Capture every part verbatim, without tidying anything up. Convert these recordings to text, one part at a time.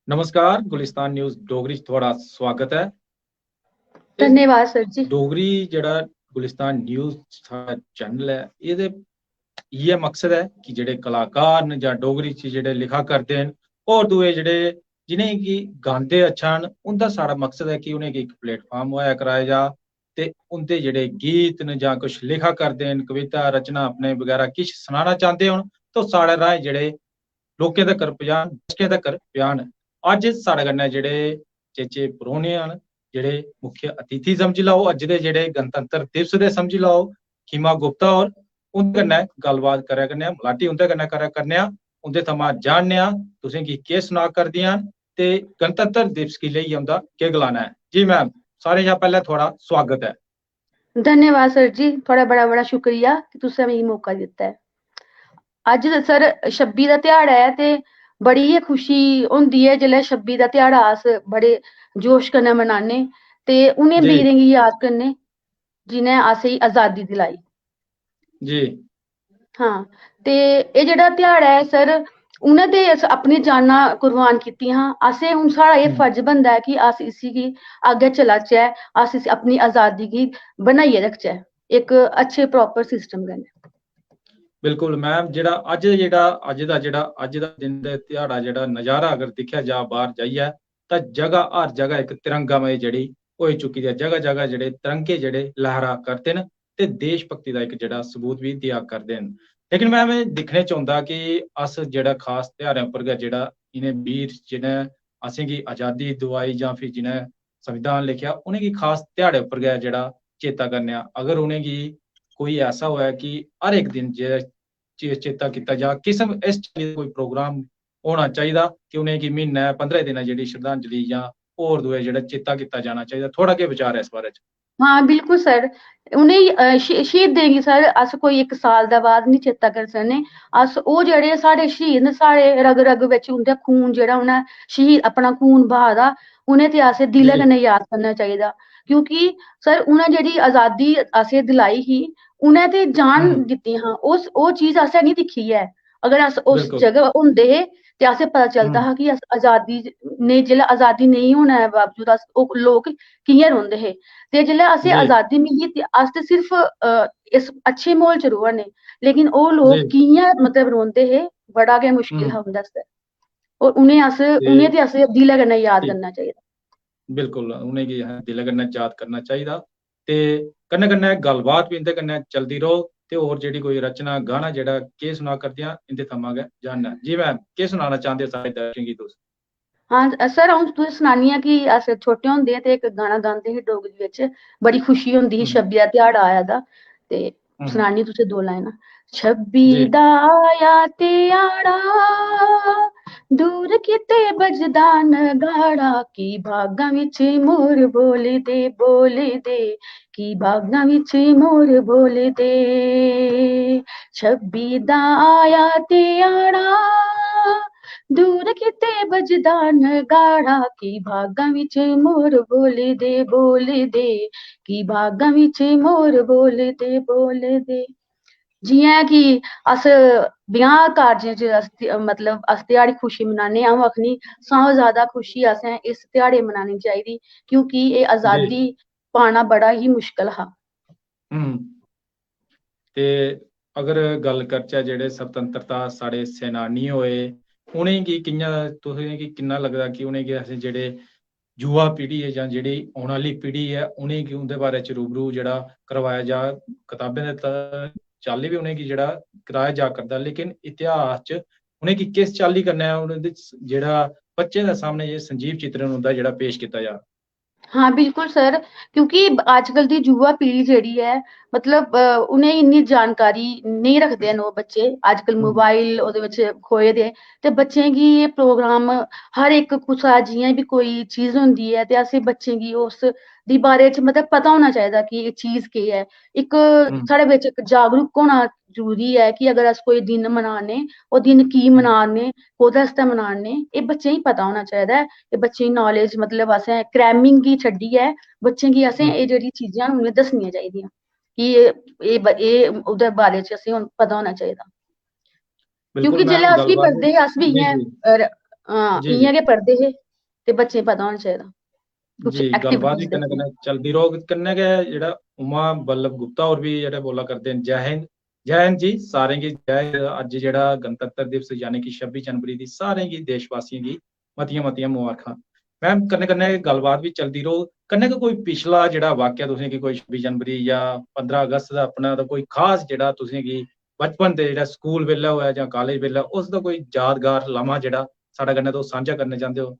नमस्कार, गुलिस्तान न्यूज़ डोगरी च थुआढ़ा स्वागत ऐ। धन्यवाद सर जी। डोगरी जेह्ड़ा गुलिस्तान न्यूज़ साढ़ा चैनल ऐ, एह्दे इ'यै मकसद ऐ कि जेह्ड़े कलाकार न जां डोगरी च जेह्ड़े लिखा करदे न, होर दूए जेह्ड़े जि'नेंगी गांदे अच्छा न, उं'दा साढ़ा मकसद ऐ कि उ'नेंगी इक प्लेटफार्म मुहैया कराया जा ते उं'दे जेह्ड़े गीत न जां कुछ लिखा करदे न, कविता रचना अपने बगैरा किश सनाना चांह्दे होन, तो साढ़े राहें जेह्ड़े लोकें तगर पजान, दर्शकें तगर पजान। अज्ज साढ़े कन्नै जेह्ड़े चेचे परौह्ने न, जेह्ड़े मुख्य अतिथि समझी लैओ, अज्ज दे जेह्ड़े गणतंत्र दिवस दे समझी लैओ, खीमा गुप्ता होर, उं'दे कन्नै गल्लबात करै करने आं, मलाटी उं'दे कन्नै करै करने आं, उं'दे थमां जानने आं तुसेंगी केह् सना करदियां न ते गणतंत्र दिवस गी लेइयै उं'दा केह् गलाना ऐ। जी मैम, सारें शा पैह्लें थुआढ़ा स्वागत ऐ। धन्यवाद सर जी, थुआढ़ा बड़ा बड़ा शुक्रिया कि तुसें मिगी मौका दित्ता ऐ। अज्ज सर छब्बी दा ध्याड़ा ऐ ते बड़ी गै खुशी होंदी ऐ जिसलै छब्बी दा ध्याड़ा अस बड़े जोश कन्नै मनाने ते उ'नें जी। वीरें गी याद करने जि'नें असेंगी आजादी दिलाई। जी। हां, ते एह् जेह्ड़ा ध्याड़ा ऐ सर, उ'नें ते अस अपनी जानां कुर्बान कीतियां हां। असें हून, साढ़ा एह् हम्म। फर्ज बनदा ऐ कि अस इसी गी अग्गें चलाचै, अस इसी अपनी आजादी गी बनाइयै रखचै इक अच्छे प्रॉपर सिस्टम कन्नै। बिल्कुल मैम, जेह्ड़ा अज्ज, जेह्ड़ा अज्ज दा, जेह्ड़ा अज्ज दा दिन ते ध्याड़ा, जेह्ड़ा नज़ारा अगर दिक्खेआ जा बाह्र जाइयै, तां जगह, हर जगह इक तिरंगामय जेह्ड़ी होई चुकी दी ऐ। जगह जगह जेह्ड़े तिरंगे जेह्ड़े लहरा करदे न ते देश भक्ति दा इक जेह्ड़ा सबूत बी देआ करदे न। लेकिन मैम, एह् दिक्खने च औंदा कि अस जेह्ड़ा खास ध्यारें उप्पर गै जेह्ड़ा इ'नें वीर जि'नें असेंगी आजादी दोआई जां फ्ही जि'नें संविधान लिखेआ, उ'नेंगी खास ध्याड़े उप्पर गै जेह्ड़ा चेता करने आं। अगर उ'नेंगी कोई ऐसा होऐ कि हर इक दिन जे चे-, चेता कीता जा, किस, इस चाल्ली दा कोई प्रोग्राम होना चाहिदा कि उ'नेंगी म्हीनै, पंदरें दिनें जेह्ड़ी श्रद्धांजलि जां होर दूए जेह्ड़ा चेता कीता जाना चाहिदा। थुआढ़ा केह् विचार ऐ इस बारे च? हां, बिल्कुल सर। उ'नेंगी, अ, श-, शहीदें गी सर, अस कोई इक साल दे बाद निं चेता करी सकने। अस, ओह् जेह्ड़े साढ़े शहीद न, साढ़े रग रग बिच उं'दा खून, जेह्ड़ा उ'नें शहीद अपना खून बहा दा, उ'नें ते असें दिलै जी। कन्नै याद करना चाहिदा। क्योंकि सर, उ'नें जेह्ड़ी आजादी असें दिलाई ही, उ'नें ते जान हम्म। दित्ती हां। उस, ओह् चीज असें निं दिक्खी ऐ। अगर अस उस बिल्कुल। जगह होंदे हे ते असें पता चलदा हम्म। हा कि अस आजादी ज-, नेईं, जेल्लै आजादी नेईं होने दे बावजूद अस, ओह् लोक कि'यां रौंह्दे हे। ते जेल्लै असें जी। आजादी मिली ते अस ते सिर्फ, अ, इस अच्छे म्हौल च र'वा ने, लेकिन ओह् लोक जी। कि'यां, मतलब, रौंह्दे हे, बड़ा गै मुश्किल हम्म। हा उं'दे आस्तै। और उ'नें अस, ते उ'नें ते अस दिलै कन्नै याद जी। करना चाहिदा। बिल्कुल, उ'नेंगी असें दिलै कन्नै याद करना चाहिदा ते कन्नै कन्नै गल्लबात बी इं'दे कन्नै चलदी रौह्ग ते होर जेह्ड़ी कोई रचना, गाना जेह्ड़ा केह् सना करदियां, इं'दे थमां गै जानना। जी मैम, केह् सनाना चांह्दे ओ सारे दर्शकें गी तुस? हां, अ, सर, अ'ऊं तुसें सनानी आं कि अस छोटे होंदे हे ते इक गाना गांदे हे डोगरी बिच, बड़ी खुशी होंदी ही, हम्म। छब्बी दा ध्याड़ा आया दा, ते हम्म। सनानी तुसें दो लाइनां। "छब्बी जी। दा आया ध्याड़ा, दूर किते बजदा नगाड़ा, की भागां विच मोर बोलदे, बोलदे, की भागां विच मोर बोलदे। छब्बी दा आया ध्याड़ा, दूर किते बजदा नगाड़ा, की भागां विच मोर बोलदे, बोलदे, की भागां विच मोर बोलदे, बोलदे।" जि'यां कि अस ब्याह् कारजें च अस, मतलब, अस ध्याड़ी खुशी मनाने आं, अ'ऊं आखनी, सां ज्यादा खुशी असें इस ध्याड़े मनानी चाहिदी, क्योंकि एह् जी। आजादी पाना बड़ा ही मुश्कल हा। हम्म। ते अगर गल्ल करचै जेह्ड़े स्वतंत्रता साढ़े सेनानी होए, उ'नेंगी कि'यां, तुसेंगी किन्ना लगदा कि उ'नेंगी असें जेह्ड़े युवा पीढ़ी ऐ जां जेह्ड़ी औने आह्ली पीढ़ी ऐ, उ'नेंगी उं'दे बारे च रूबरू जेह्ड़ा करवाया जा, कताबें दे त-, चाल्ली बी उ'नेंगी जेह्ड़ा कराया जा करदा, लेकिन इतिहास च उ'नेंगी किस चाल्ली कन्नै उ'नेंगी जेह्ड़ा बच्चें दे सामने जे संजीव चित्रण उं'दा जेह्ड़ा पेश कीता जा? हां, बिल्कुल सर, क्योंकि अजकल दी युवा पीढ़ी जेह्ड़ी ऐ, मतलब, अ, उ'नेंगी इन्नी जानकारी नेईं रखदे हैन ओह् बच्चे। अजकल हम्म। मोबाइल ओह्दे बिच खोए दे, ते बच्चें गी एह् प्रोग्राम, हर इक कुसै जि'यां बी कोई चीज होंदी ऐ, ते असें बच्चें गी उस दी बारे च, मतलब, पता होना चाहिदा कि एह् चीज केह् ऐ। इक हम्म। साढ़े बिच इक जागरूक होना जरूरी ऐ कि अगर अस कोई दिन मनाने, ओह् दिन की हम्म। मनाने, कोह्दे आस्तै मनाने, एह् बच्चें गी पता होना चाहिदा ऐ। एह् बच्चें गी knowledge, मतलब, असें cramming गी छड्डियै बच्चें गी असें हम्म। एह् जेह्ड़ी चीजां न, उ'नें दस्सनियां चाहिदियां कि एह्, एह् ब-, एह् ओह्दे बारे च असें हून पता होना चाहिदा। बिल्कुल क्योंकि मैम, जिसलै अस बी गल्लबात पढ़दे हे, अस बी जी, इ'यां, जी। अ, हां, जी, जी। इ'यां गै पढ़दे हे ते बच्चें गी पता होना चाहिदा। कुछ जी, active गल्लबात बी कन्नै कन्नै चलदी रौह्ग। कन्नै गै जेह्ड़ा उमा बल्लभ गुप्ता होर बी जेह्ड़े बोला करदे न, जय हिंद। जय हिंद जी, सारें गी जय हिंद। अज्ज जेह्ड़ा गणतंत्र दिवस यानी कि छब्बी जनवरी दी सारें गी देशवासियें गी मतियां मतियां मुबारखां। मैम, कन्नै कन्नै गल्लबात बी चलदी रौह्ग। कन्नै गै कोई पिछला जेह्ड़ा वाक्य तुसें गी कोई छब्बी जनवरी जां पंदरां अगस्त दा अपना दा कोई खास जेह्ड़ा तुसें गी बचपन दे जेह्ड़ा स्कूल बेल्लै होऐ जां कालेज बेल्लै, उस दा कोई यादगार लम्हा जेह्ड़ा साढ़े कन्नै तुस सांझा करना चांह्दे ओ?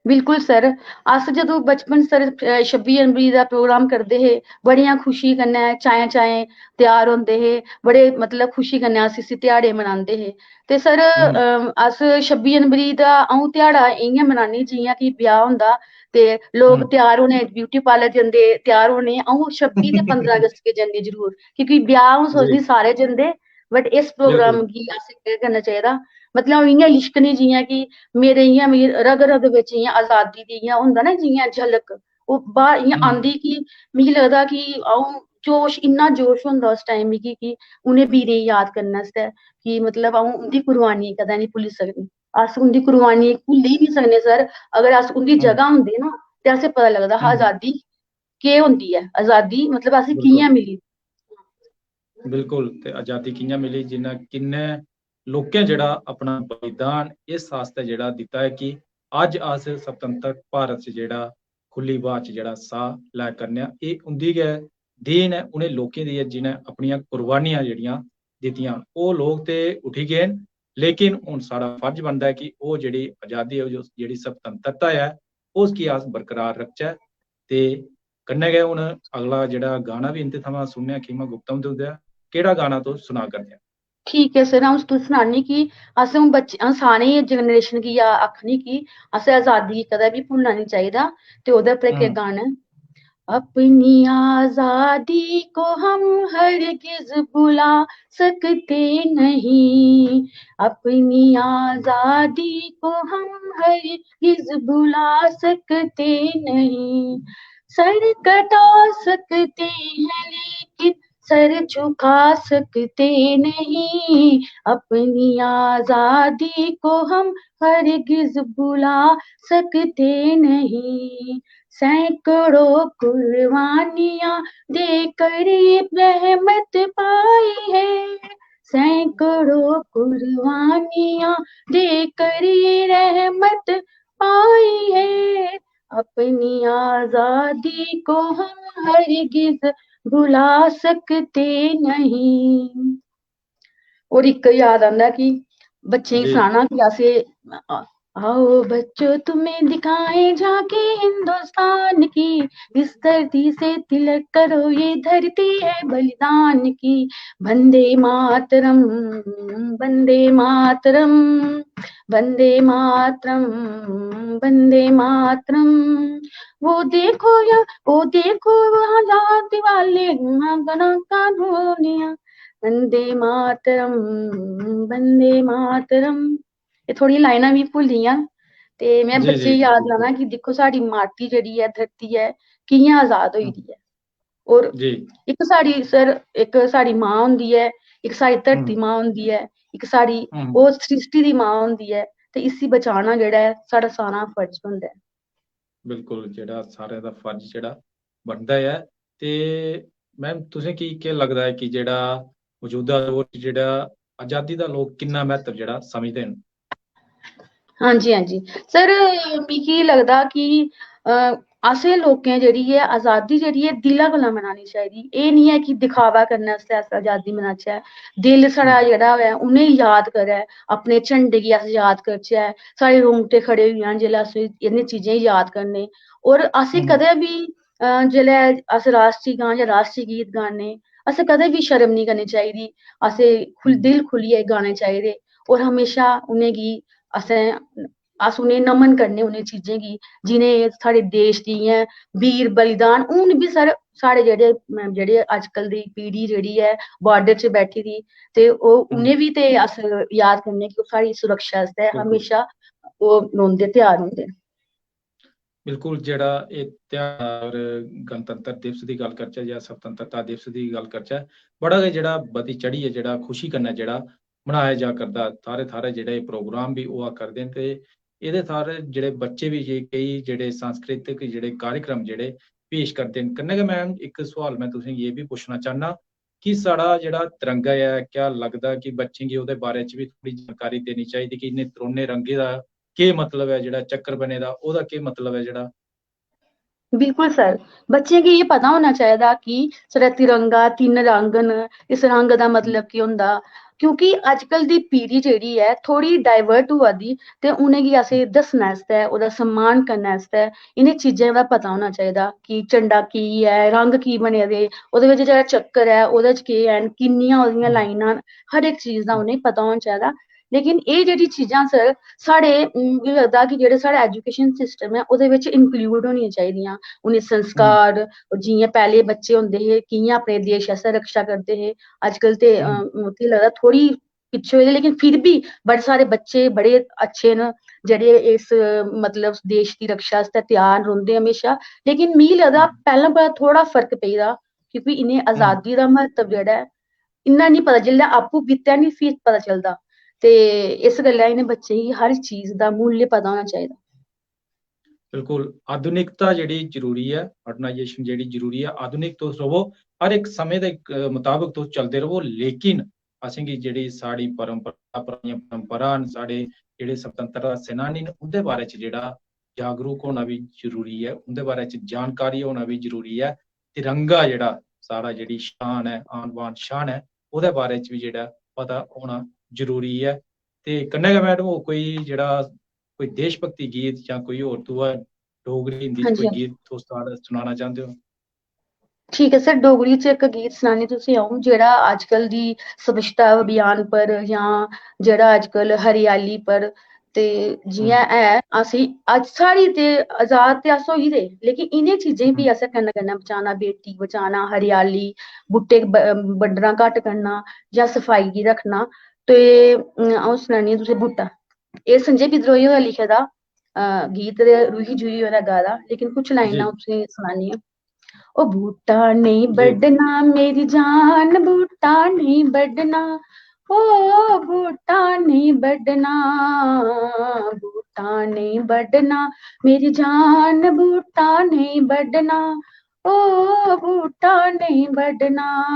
बिल्कुल सर, अस जदूं बचपन सर, अ, छब्बी जनवरी दा प्रोग्राम करदे हे, बड़ियां खुशी कन्नै चाएं-चाएं त्यार होंदे हे, बड़े मतलब खुशी कन्नै अस इसी ध्याड़े मनांदे हे। ते सर, हम्म। अ, अस छब्बी जनवरी दा अ'ऊं ध्याड़ा इ'यां मनानी जि'यां कि ब्याह् होंदा ते लोक हम्म। त्यार होने, ब्यूटी पार्लर जंदे, त्यार होने, अ'ऊं छब्बी ते पंदरां अगस्त गी जन्नी जरूर, क्योंकि ब्याह् अ'ऊं जी। सोचनी सारे जंदे, but इस प्रोग्राम बिल्कुल। गी असें केह् करना चाहिदा, मतलब इ'यां लिश्कनी जि'यां कि मेरे इ'यां, मिगी रग रग बिच इ'यां आजादी दी इ'यां होंदा ना जि'यां झलक, ओह् बाहर इ'यां हम्म। आंदी कि मिगी लगदा कि अ'ऊं जोश, इन्ना जोश होंदा उस टाइम मिगी कि उ'नें वीरें गी याद करने आस्तै कि मतलब अ'ऊं उं'दी कुर्बानी कदें निं भुल्ली सकदी। अस उं'दी कुर्बानी भुल्ली निं सकने सर। अगर अस उं'दी हम्म। जगह होंदे ना ते असें पता लगदा हा हम्म। आजादी केह् होंदी ऐ, आजादी मतलब असें बिल्कुल। कि'यां मिली। बिल्कुल, ते आजादी कि'यां मिली, जिन्ना किन्ने लोकें जेह्ड़ा अपना बलिदान इस आस्तै जेह्ड़ा दित्ता ऐ कि अज्ज अस स्वतंत्र भारत च जेह्ड़ा खु'ल्ली ब्हाऽ च जेह्ड़ा साह् लै करने आं, एह् उं'दी गै देन ऐ, उ'नें लोकें दी ऐ जि'नें अपनियां कुर्बानियां जेह्ड़ियां दित्तियां। ओह् लोक ते उठी गे न, लेकिन हून साढ़ा फर्ज बनदा ऐ कि ओह् जेह्ड़ी आजादी ऐ, ओह् जो, जेह्ड़ी स्वतंत्रता ऐ, उसगी अस बरकरार रखचै। ते कन्नै गै हून अगला जेह्ड़ा गाना बी इं'दे थमां सुनने आं, खीमा गुप्ता हुंदे उं'दा। केह्ड़ा गाना तुस सुना करदे ओ? ठीक ऐ सर, अ'ऊं तुस सनानी कि अस हून बच्चे, अ'ऊं सारे generation गी आ-, आखनी कि असें आजादी गी कदें बी भुल्लना निं चाहिदा। ते ओह्दे पर इक हम्म। गाना ऐ, "अपनी आजादी को हम हरगिज भुला सकते नहीं, अपनी आजादी को हम हरगिज भुला सकते नहीं, सर कटा सकते हैं लेकिन सर झुका सकते नहीं, अपनी आजादी को हम हरगिज भुला सकते नहीं। सैकड़ों कुर्बानियां देकर ये रहमत पाई है, सैकड़ों कुर्बानियां देकर ये रहमत पाई है, अपनी आजादी को हम हरगिज भुला सकते नहीं।" और इक याद आंदा कि बच्चें गी जी। सनाना कि असें, अ, "आओ बच्चों, तुम्हें दिखाएं झांकी हिंदुस्तान की, इस धरती से तिलक करो, ये धरती है बलिदान की। वंदे मातरम, वंदे मातरम, वंदे मातरम, वंदे मातरम। वो देखो या, वो देखो वहाँ लाल दिवाले, वहाँ गणा कानूनिया। वंदे मातरम, वंदे मातरम।" एह् थोह्ड़ियां लाइनां मिगी भुल्ली गेइयां। ते में जी, बच्चें जी, गी याद बिल्कुल। लाना कि दिक्खो, साढ़ी माटी जेह्ड़ी ऐ, धरती ऐ, कि'यां आजाद होई हम्म। दी ऐ। और जी। इक साढ़ी सर, इक साढ़ी मां होंदी ऐ, इक साढ़ी धरती हम्म। मां होंदी ऐ, इक साढ़ी हम्म। ओह् सृष्टि दी मां होंदी ऐ, ते इसी बचाना जेह्ड़ा ऐ, साढ़ा सारा फर्ज बनदा ऐ। बिल्कुल, जेह्ड़ा सारें दा फर्ज जेह्ड़ा बनदा ऐ। ते मैम, तुसें गी केह् लगदा ऐ कि जेह्ड़ा मजूदा दौर च जेह्ड़ा अजादी दा लोक किन्ना म्हत्तव जेह्ड़ा समझदे न? हां जी, हां जी। सर, मिगी लगदा कि, अ, असें लोकें जेह्ड़ी ऐ अजादी जेह्ड़ी ऐ दिला कोला मनानी चाहिदी। एह् निं ऐ कि दिखावा करने आस्तै अस अजादी मनाचै। दिल साढ़ा हम्म। जेह्ड़ा होऐ उ'नेंगी याद करै, अपने झंडे गी अस याद करचै, साढ़े रोंगटे खड़े होई जान जेल्लै अस इ'नें चीजें गी याद करने। और असें हम्म। कदें बी, अ, जेल्लै अस राश्ट्री गान जां राश्ट्री गीत गाने, असें कदें बी शर्म निं करनी चाहिदी। असें खुल-, हम्म। दिल खु'ल्लियै गाने चाहिदे और म्हेशा उ'नेंगी असें, अस उ'नेंगी नमन करने उ'नें चीजें गी, जि'नें साढ़े देश दी इ'यां वीर बलिदान, हून बी सर, साढ़े जेह्ड़े, जेह्ड़े अजकल दी पीढ़ी जेह्ड़ी ऐ border च बैठी दी, ते ओह्, हम्म। उ'नें बी ते अस याद करने कि ओह् साढ़ी सुरक्षा आस्तै बिल्कुल। म्हेशा ओह् रौंह्दे, त्यार होंदे। बिल्कुल, जेह्ड़ा एह् ध्यार गणतंत्र दिवस दी गल्ल करचै जां स्वतंत्रता दिवस दी गल्ल करचै, बड़ा गै जेह्ड़ा बधी चढ़ियै जेह्ड़ा खुशी कन्नै जेह्ड़ा मनाया जा करदा। थाह्रै थाह्रै जेह्ड़े प्रोग्राम बी होआ करदे न ते एह्दे थाह्र जेह्ड़े बच्चे बी जे केई जेह्ड़े सांस्कृतिक जेह्ड़े कार्यक्रम जेह्ड़े पेश करदे न। कन्नै गै मैम, इक सोआल में तुसेंगी एह् बी पुच्छना चाह्न्नां कि साढ़ा जेह्ड़ा तिरंगा ऐ, क्या लगदा कि बच्चें गी ओह्दे बारे च बी थोह्ड़ी जानकारी देनी चाहिदी कि इ'नें त्रोने रंगें दा केह् मतलब ऐ, जेह्ड़ा चक्कर बने दा, ओह्दा केह् मतलब ऐ जेह्ड़ा? बिल्कुल सर, बच्चें गी एह् पता होना चाहिदा कि साढ़ा तिरंगा तिन्न रंग न, इस रंग दा मतलब केह् होंदा, क्योंकि अजकल दी पीढ़ी जेह्ड़ी ऐ, थोह्ड़ी divert होआ दी, ते उ'नेंगी असें दस्सने आस्तै, ओह्दा सम्मान करने आस्तै इ'नें चीजें दा पता होना चाहिदा कि झंडा की ऐ, रंग की बने दे, ओह्दे बिच जेह्ड़ा चक्कर ऐ, ओह्दे च केह् ऐ, किन्नियां ओह्दियां लाइनां न, हर इक चीज दा उ'नेंगी पता होना चाहिदा। लेकिन एह् जेह्ड़ी चीजां सर, साढ़े, उम, मिगी लगदा कि जेह्ड़े साढ़े education system ऐ, ओह्दे बिच include होनियां चाहिदियां। उ'नें संस्कार, जि'यां पैह्ले बच्चे होंदे हे, कि'यां अपने देश आस्तै रक्षा करदे हे, अजकल ते, अ, मिगी लगदा थोह्ड़ी पिच्छे होई दे, लेकिन फिर बी बड़े सारे बच्चे बड़े अच्छे न, जेह्ड़े इस, मतलब, देश दी रक्षा आस्तै त्यार रौंह्दे म्हेशा। लेकिन मिगी लगदा पैह्लें कोला थोह्ड़ा फर्क पेई दा, क्योंकि इ'नें आजादी दा म्हत्तव जेह्ड़ा ऐ, इन्ना निं पता, जिसलै आपूं बीतै निं, फ्ही पता चलदा। ते इस गल्ला इ'नें बच्चें गी हर चीज दा मुल्ल पता होना चाहिदा। बिल्कुल, आधुनिकता जेह्ड़ी जरूरी ऐ, modernization जेह्ड़ी जरूरी ऐ, आधुनिक तुस र'वो, हर इक समें दे, अ, मताबक तुस चलदे र'वो, लेकिन असेंगी जेह्ड़ी साढ़ी परंपरा, परानियां परंपरां न, साढ़े जेह्ड़े स्वतंत्रता सेनानी न, उं'दे बारे च जेह्ड़ा जागरूक होना बी जरूरी ऐ, उं'दे बारे च जानकारी होना बी जरूरी ऐ। तिरंगा जेह्ड़ा साढ़ा, जेह्ड़ी शान ऐ, आन बान शान ऐ, ओह्दे बारे च बी जेह्ड़ा पता होना जरूरी ऐ। ते कन्नै गै मैडम, होर कोई जेह्ड़ा कोई देशभक्ति गीत जां कोई होर दूआ डोगरी, हिंदी च कोई गीत तुस साढ़ा सनाना चांह्दे ओ? ठीक ऐ सर, डोगरी च इक गीत सनानी तुसें अ'ऊं, जेह्ड़ा अजकल दी स्वच्छता अभियान पर जां जेह्ड़ा अजकल हरियाली पर, ते जि'यां ऐ, असें अज्ज साढ़ी ते आजाद ते अस होई दे, लेकिन इ'नें चीजें गी बी असें कन्नै कन्नै बचाना, बेटी बचाना, हरियाली, बूह्टे ब-, बड्ढना घट्ट करना जां सफाई गी रक्खना। ते, अम, अ'ऊं सनानी आं तुसें बूह्टा, एह् संजय बिद्रोही होरें लिखे दा, अ, गीत ते रूही जूही होरें गाए दा, लेकिन कुछ लाइनां तुसें सनानी आं। ओ बूटा नेईं बड्ढना मेरी जान, बूटा नेईं बड्ढना, ओ बूटा नेईं बड्ढना, बूटा नेईं बड्ढना मेरी जान, बूटा नेईं बड्ढना, ओ बूटा नेईं बड्ढना।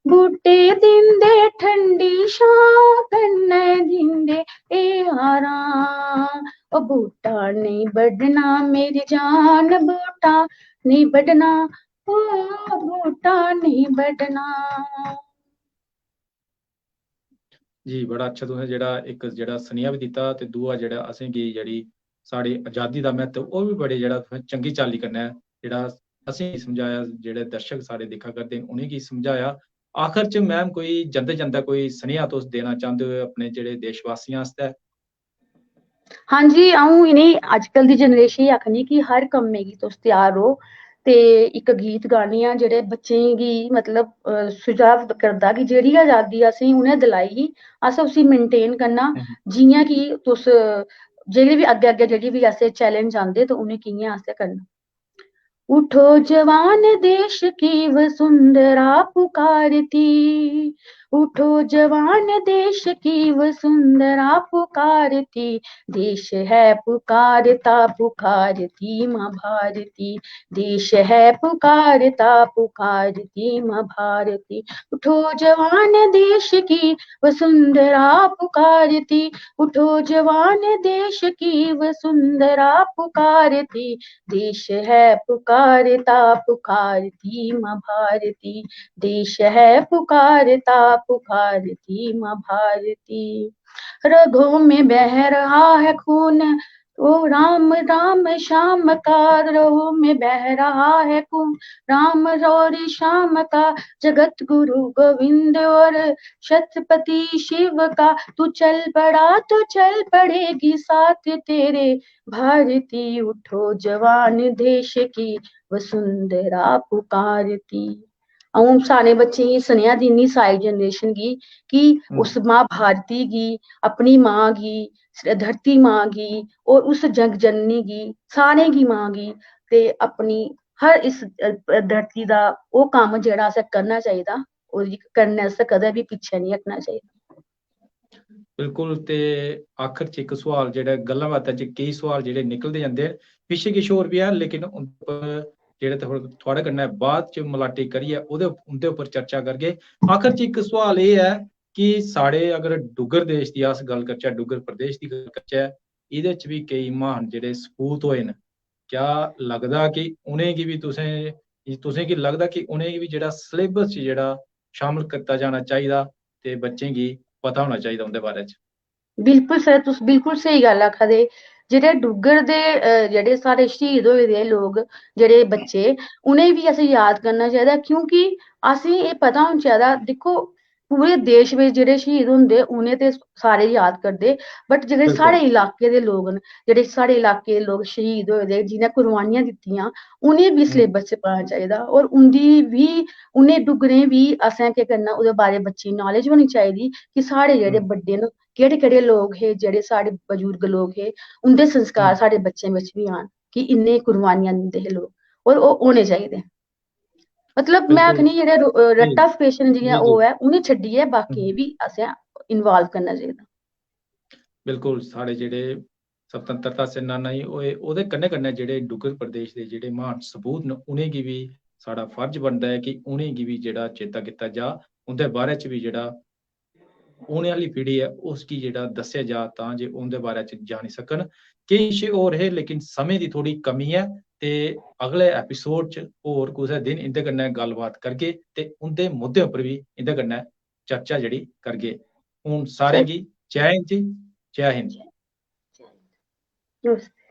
बूटे दिंदे ठंडी छां, कन्नै दिंदे ए हारां। ओ बूटा नेईं बड्ढना मेरी जान, बूटा नेईं बड्ढना, ओ बूटा नेईं बड्ढना। जी, बड़ा अच्छा तुसें जेह्ड़ा इक जेह्ड़ा सनेहा बी दित्ता ते दूआ जेह्ड़ा असेंगी जेह्ड़ी साढ़ी अजादी दा म्हत्तव, ओह् बी बड़े जेह्ड़ा तुसें चंगी चाल्ली कन्नै जेह्ड़ा असेंगी समझाया, जेह्ड़े दर्शक साढ़े दिक्खा करदे न, उ'नेंगी समझाया। आखर च मैम, कोई जंदे जंदे कोई सनेहा तुस देना चांह्दे ओ अपने जेह्ड़े देशवासियें आस्तै? हां जी, अ'ऊं इ'नें अजकल दी generation गी आखनी कि हर कम्मै गी तुस त्यार र'वो। ते इक गीत गानी आं जेह्ड़े बच्चें गी, मतलब, अ, सुझाव करदा कि जेह्ड़ी अजादी असेंगी उ'नें दिलाई ही, असें उसी maintain करना। जि'यां कि तुस, अ, जेह्ड़े बी अग्गें अग्गें जेह्ड़ी बी असें challenge आंदे, ते उ'नें कि'यां असें करना। उठो जवान, देश की वसुंधरा पुकारती, उठो जवान, देश की वसुंधरा पुकारती, देश है पुकारता पुकारती माँ भारती, देश है पुकारता पुकारती माँ भारती। उठो जवान, देश की वसुंधरा पुकारती, उठो जवान, देश की वसुंधरा पुकारती, देश है पुकारता पुकारती माँ भारती, देश है पुकारता पुकारती माँ भारती। रगों में बह रहा है खून, ओ राम राम श्याम का, रगों में बह रहा है खून राम और श्याम का, जगत गुरु गोविंद और छत्रपति शिव का। तू चल पड़ा तो चल पड़ेगी साथ तेरे भारती, उठो जवान, देश की वसुंधरा पुकारती। अ'ऊं सारे बच्चें गी सनेहा दिन्नी, सारी generation गी, कि उस मां भारती गी, अपनी मां गी, धरती मां गी और उस जग जननी गी, सारें गी मां गी, ते अपनी हर इस, अ, धरती दा ओह् कम्म जेह्ड़ा असें करना चाहिदा, ओह् करने आस्तै कदें बी पिच्छें निं हटना चाहिदा। बिल्कुल। ते आखिर च इक सोआल जेह्ड़ा, गल्लां बातां च केई सोआल जेह्ड़े निकलदे जंदे न, पिच्छे किश होर बी हैन, लेकिन उं'दे पर जेह्ड़े थुआढ़े, थुआढ़े कन्नै बाद च मलाटी करियै ओह्दे, उं'दे उप्पर चर्चा करगे। आखिर च इक सोआल एह् ऐ कि साढ़े अगर डुग्गर देश दी अस गल्ल करचै, डुग्गर प्रदेश दी गल्ल करचै, एह्दे च बी केई म्हान जेह्ड़े सपूत होए न। क्या लगदा कि उ'नेंगी बी तुसें, तुसें गी लगदा कि उ'नेंगी बी जेह्ड़ा syllabus च जेह्ड़ा शामिल कीता जाना चाहिदा ते बच्चें गी पता होना चाहिदा उं'दे बारे च? बिल्कुल सर, तुस बिल्कुल स्हेई गल्ल आखा दे। जेह्ड़े डुग्गर दे, अ, जेह्ड़े साढ़े शहीद होए दे लोक, जेह्ड़े बच्चे, उ'नेंगी बी असें याद करना चाहिदा, क्योंकि असेंगी एह् पता होना चाहिदा। दिक्खो, पूरे देश बिच जेह्ड़े शहीद होंदे, उ'नें ते सारे याद करदे, but जेह्ड़े बिल्कुल। साढ़े इलाके दे लोक न, जेह्ड़े साढ़े इलाके दे लोक शहीद होए दे, जि'नें कुर्बानियां दित्तियां, उ'नेंगी बी हम्म। syllabus च पाना चाहिदा। और उं'दी बी, उ'नें डुग्गरें बी असें केह् करना, ओह्दे बारे बच्चें गी knowledge होनी चाहिदी कि साढ़े जेह्ड़े हम्म। बड्डे न, केह्ड़े केह्ड़े लोक हे, जेह्ड़े साढ़े बजुर्ग लोक हे, उं'दे संस्कार हम्म। साढ़े बच्चें बिच बी आन कि इन्ने कुर्बानियां दिंदे हे लोक, और ओह् होने चाहिदे। मतलब, में बिल्कुल। आखनी, जेह्ड़े रो-, अ, जी। rough-tough patient जि'यां जी, जी। ओह् ऐ, उ'नें छड्डियै बाकियें हम्म। गी बी असें involve करना चाहिदा। बिल्कुल, साढ़े जेह्ड़े स्वतंत्रता सेनानी होए, ओह्दे कन्नै कन्नै जेह्ड़े डुग्गर प्रदेश दे जेह्ड़े म्हान सपूत न, उ'नेंगी बी साढ़ा फर्ज बनदा ऐ कि उ'नेंगी बी जेह्ड़ा चेता कीता जा, उं'दे बारे च बी जेह्ड़ा औने आह्ली पीढ़ी ऐ, उसगी जेह्ड़ा दस्सेआ जा, तां जे उं'दे बारे च जानी सकन। किश होर हे, लेकिन समें दी थोह्ड़ी कमी ऐ, ते अगले episode च होर कुसै दिन इं'दे कन्नै गल्लबात करगे ते उं'दे मुद्दें उप्पर बी इं'दे कन्नै चर्चा जेह्ड़ी करगे। हून सारें गी जय हिंद जी, जय हिंद। नमस्ते।